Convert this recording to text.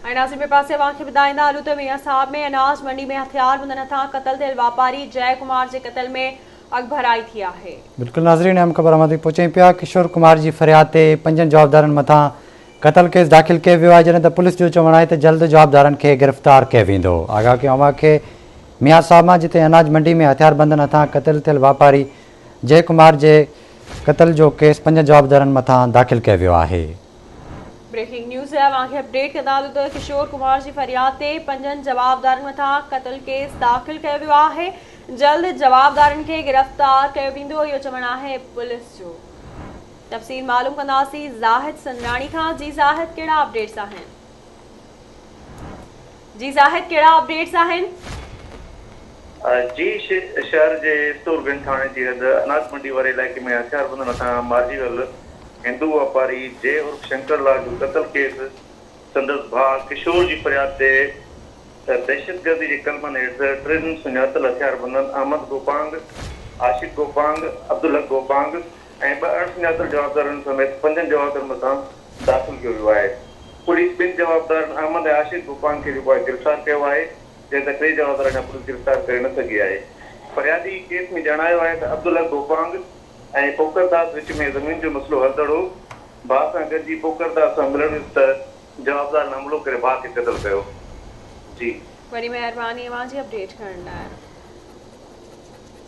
۽ ناظرين ٻئي پاسي اوهان کي ٻڌائيندا هلون ته ميان صاحب ۾ اناج منڊي ۾ هٿياربندن هٿان قتل ٿيل واپاري جئه ڪمار جي قتل ۾ اڳڀرائي ٿي آهي. بلڪل ناظرين اهم خبر اوهان تائين پهچايون پيا ڪشور ڪمار جي فرياد تي پنجن جوابدارن مٿان قتل ڪيس داخل ڪيو ويو آهي جڏهن ته پوليس جو چوڻ آهي ته جلد جوابدارن کي گرفتار ڪيو ويندو آگاهه ڪيون اوهان کي ميان صاحب مان جتي اناج منڊي ۾ هٿياربندن هٿان قتل ٿيل واپاري جئه ڪمار جي قتل جو ڪيس پنجن جوابدارن مٿان داخل ڪيو ويو آهي. بريڪنگ نيوز اوهان کي اپڊيٽ ڪندا هلون ته ڪشور ڪمار جي فرياد تي پنجن جوابدارن مٿان قتل ڪيس داخل ڪيو ويو آهي، جلد جوابدارن کي گرفتار ڪيو ويندو اهو چوڻ آهي پوليس جو. تفصيل معلوم ڪنداسين زاهد سندراڻي کان جي زاهد ڪهڙا اپڊيٽس آهن. جي زاهد ڪهڙا اپڊيٽس آهن. جي شهر جي اسٽور گنج ٿاڻي جي حد اناج منڊي واري علائقي ۾ هٿياربندن هٿان مارجي ويل هندو واپاري جي عرف شنڪر لال جو قتل ڪيس سندس ڀاء ڪشور جي فرياد تي دهشتگردي جي قلمن هيٺ ٽن سڃاتل هٿياربندن احمد گوپانگ، عاشق گوپانگ، عبدالحق گوپانگ ۽ ٻه اڻ سڃاتل جوابدارن سميت پنجن جوابدارن مٿان داخل ڪيو ويو آهي. پوليس ٻن جوابدارن احمد ۽ عاشق گوپانگ کي جيڪو آهي گرفتار ڪيو آهي جڏهن ته ٽي جوابدار اڃا پوليس گرفتار ڪري نه سگهي آهي. فريادي ڪيس ۾ ڄاڻايو آهي ته عبدالحق گوپانگ ۽ پوڪرداس وچ ۾ زمين جو مسئلو هلندڙ هو، ڀاء سان گڏجي پوڪرداس سان ملڻ ويس ته جوابدارن حملو ڪري ڀاء کي قتل ڪيو. جي. وڏي مهرباني اوهان جي اپڊيٽ ڪرڻ لاء.